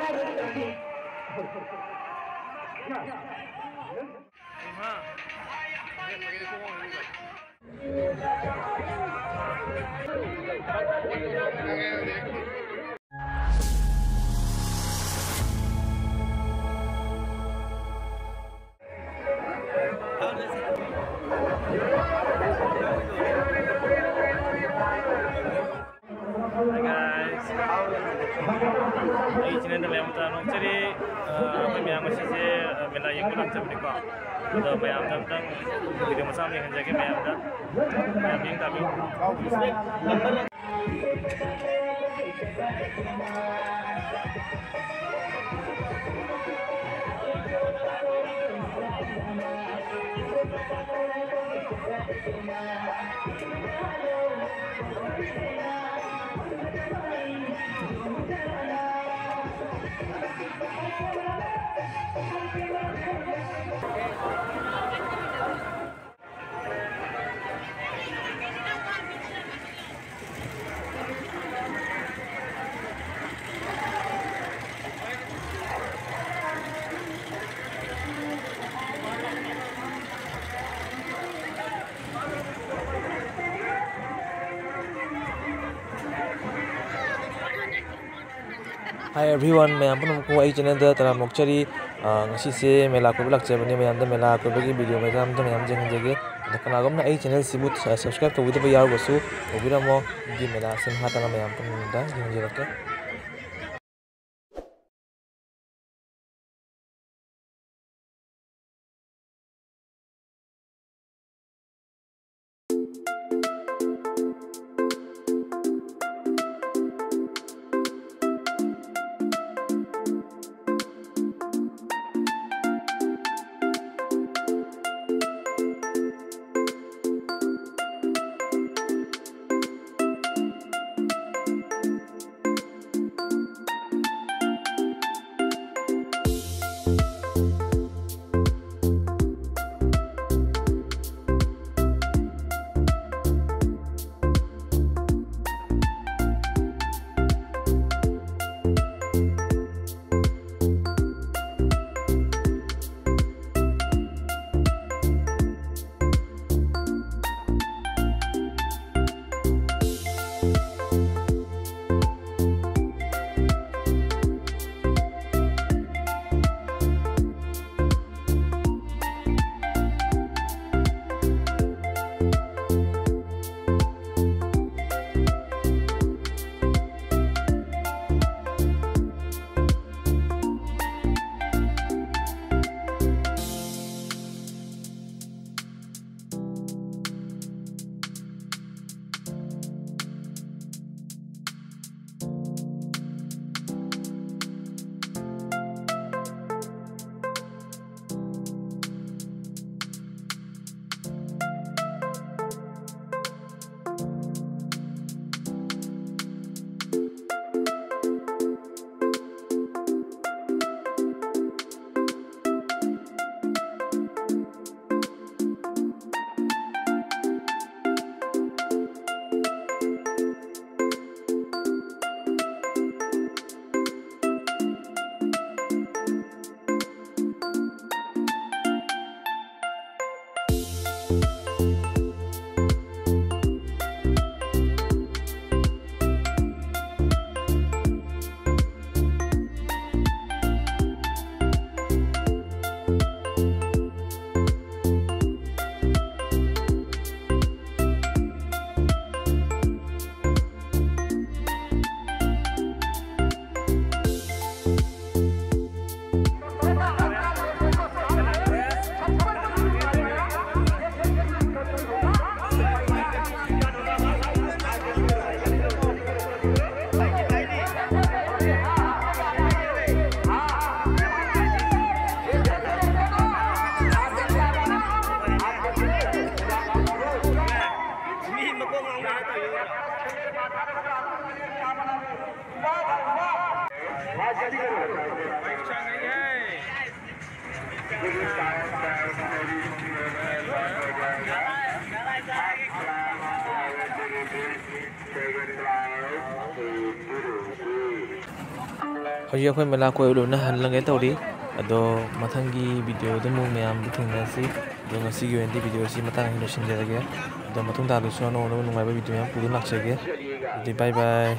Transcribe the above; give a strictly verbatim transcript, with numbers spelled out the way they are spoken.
Hi guys. ꯑꯩ ꯆꯦꯅꯦꯜꯗ ꯃꯌꯥꯝ ꯇꯔꯥꯝꯅ ꯑꯣꯛꯆꯔꯤ꯫ ꯑ, ꯑꯩꯈꯣꯏ ꯃꯌꯥꯝ ꯉꯁꯤꯁꯦ, ꯑ, ꯃꯦꯂꯥ ꯌꯦꯡꯕ ꯂꯥꯛꯆꯕꯅꯤꯀꯣ꯫ ꯑꯗꯣ ꯃꯌꯥꯝꯗ ꯑꯝꯇꯪ ꯚꯤꯗꯤꯑꯣ ꯃꯆꯥ ꯑꯃ ꯌꯦꯡꯍꯟꯖꯒꯦ ꯃꯌꯥꯝꯗ꯫ ꯃꯌꯥꯝ ꯌꯦꯡ ꯇꯥꯕꯤꯌꯨ꯫ Hi everyone, ꯃꯌꯥꯝ ꯄꯨꯝꯅꯃꯛꯄꯨ ꯑꯩ ꯆꯦꯅꯦꯜꯗ ꯇꯔꯥꯝꯅ ꯑꯣꯛꯆꯔꯤ꯫ ꯑ, ꯉꯁꯤꯁꯦ ꯃꯦꯂꯥ ꯀꯣꯏꯕ ꯂꯥꯛꯆꯕꯅꯦ꯫ ꯃꯌꯥꯝꯗ ꯃꯦꯂꯥ ꯀꯣꯏꯕꯒꯤ ꯚꯤꯗꯤꯑꯣ ꯃꯆꯥ ꯑꯝꯇ ꯃꯌꯥꯝ ꯌꯦꯡꯍꯟꯖꯒꯦ꯫ ꯑꯗ ꯀꯅꯥꯒꯨꯝꯕꯅ ꯑꯩ ꯆꯦꯅꯦꯜꯁꯤꯕꯨ ꯁ-, ꯁꯕꯁꯀ꯭ꯔꯥꯏꯕ ꯇꯧꯕꯤꯗꯕ ꯌꯥꯎꯔꯒꯁꯨ ꯇꯧꯕꯤꯔꯝꯃꯣ꯫ ꯑꯗꯨꯗꯤ ꯃꯦꯂꯥꯁꯦ ꯃꯈꯥ ꯇꯥꯅ ꯃꯌꯥꯝ ꯄꯨꯝꯅꯃꯛꯇ ꯌꯦꯡꯍꯟꯖꯔꯛꯀꯦ꯫ ꯍꯧꯖꯤꯛ ꯑꯩꯈꯣꯏ ꯃꯦꯂꯥ ꯀꯣꯏꯕ ꯂꯣꯏꯅ ꯍꯜꯂꯒꯦ ꯇꯧꯔꯤ꯫ ꯑꯗꯣ ꯃꯊꯪꯒꯤ ꯚꯤꯗꯤꯑꯣꯗ ꯑꯃꯨꯛ ꯃꯌꯥꯝꯗ ꯊꯦꯡꯅꯔꯁꯤ꯫ ꯑꯗꯣ ꯉꯁꯤꯒꯤ ꯑꯣꯏꯅꯗꯤ ꯚꯤꯗꯤꯑꯣꯁꯤ ꯃꯇꯥꯡ ꯑꯁꯤꯗ ꯂꯣꯏꯁꯤꯟꯖꯔꯒꯦ꯫ ꯑꯗꯣ ꯃꯇꯨꯡ ꯇꯥꯕꯗꯁꯨ ꯑꯅꯧ ꯑꯅꯧꯕ ꯅꯨꯡꯉꯥꯏꯕ ꯚꯤꯗꯤꯑꯣ ꯃꯌꯥꯝ ꯄꯨꯗꯨꯅ ꯂꯥꯛꯆꯒꯦ꯫ ꯑꯗꯨꯗꯤ bye bye꯫